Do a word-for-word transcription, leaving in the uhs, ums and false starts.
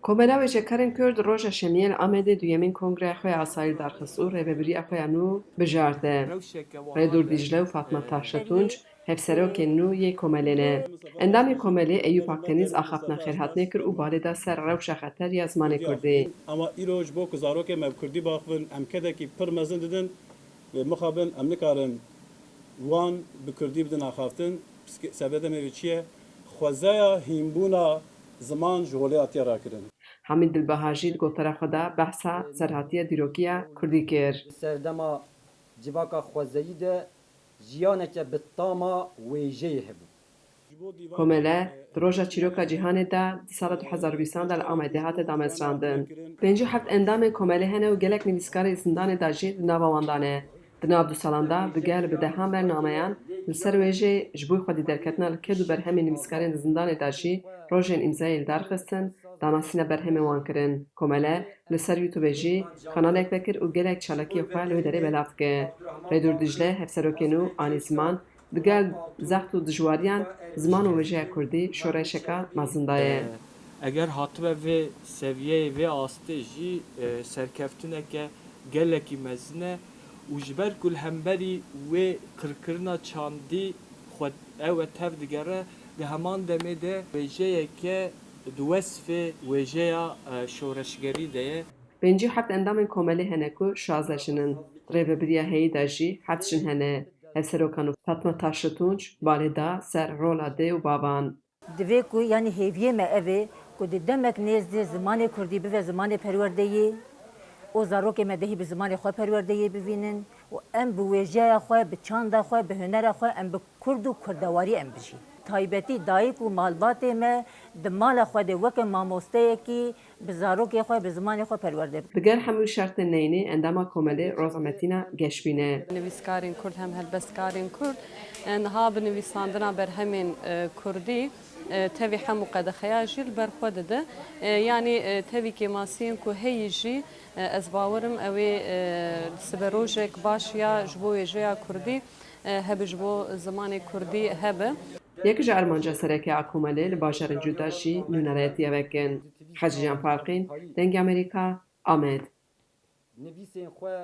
Komela Wêjekarên Kurd roja Şemiyê li Amedê duyemîn kongreya xwe ya asayî li dar xist û rêvebiriya xwe ya nû bijarte. Rêdûr Dîcle û Fatma Taşetunç hevserokên nû yê komelê ne. Endamê komelê Eyûp Akdeniz axaftina xêrhatinê kir û balê da ser rewşa xeter ya zimanê kurdî. Ama îro ji bo ku zarokên me bi kurdî biaxivin, em kedekî pir mezin didin. Lê mixabin em nikarin wan bi kurdî bidin axaftin. Piske-, sebedemê vê çi ye? Xwezeya hînbûna ziman ji holê hatiye rakirin. Hamîd Dilbaha jî di gotara xwe de behsa serhatiya dîrokiya kurdî kir. Di serdema civaka xwezeyî de jiyaneke bi tama wêjeyê hebû. Komele di roja çîroka cîhanê de di sala du hezar û bîstan de li Amedê hate damezrandin. Pêncî û heft endamên komelê hene û gelek nivîskarê li zindanê de jî di nava wan de ne. Di nav du salan de bi gel bi dehan bernameyan li ser wêjeyê, ji bo xwedî derketina li ked û berhemên nivîskarên di zindanê de jî rojên îmzayê li dar xistin, danasîna berhemên wan kirin. Komele li ser YouTubeê jî kanalek vekir û gelek çalakiyê xwe li wê derê belav dike. Rêdûr Dicle, hevserokê nû anî ziman, digel zext û dijwariyan ziman û wêjeya kurdî şoreşeka mezin daye. Eger hatibe vê seviyeyê, vê astê jî, e, serkeftineke gelekî mezin e û ji ber ku li hemberî wê qirkirina çandî xwe ew e tev digere, di heman demê de wêjeyeke di wesfê wêjeya, e, şoreşgerî de ye. Pêncî û heft endamên komelê hene ku şazdeh jin in. Di rêvebiriya heyî de jî heft jin hene. Hevserokan û Fatma Taşetunç balê da ser rola dê û bavan. Divê ku, yanî hêviyê me ev ê ku di demek nêzdî zimanê kurdî bibe zimanê perwerdeyê û zarokê me dehî bi zimanê xwe perwerdeyê bivînin û em bi wêjeya xwe, bi çanda xwe, bi hunera xwe em bi kurd û kurdewarî em bijîn. Taybetî dayik û malbatê me di mala xwe de weke mamosteyekî bi zarokê xwe, bi zimanê xwe perwerde bike. Digel hemû şertên neyînê endama komelê Roza Metîna geşbîn e. Nivîskarên kurd hem helbestkarên kurd, e, niha bi nivîsandina berhemên, e, kurdî, e, tevî hemû qedexeya jî li ber xwe dide. E, yanî, e, tevî kêmasiyên ku heyî jî, e, ez bawerim ew ê, e, siberojek baş ya ji bo wêjeya kurdî, e, hebe, ji bo zimanê kurdî hebe. Yek ji armanca sereke a komelê li bajarên cuda jî nûnerayetiya vekin. Hecîcan Farqîn, Dengê Amerîka, Amed. Nivîsên xwe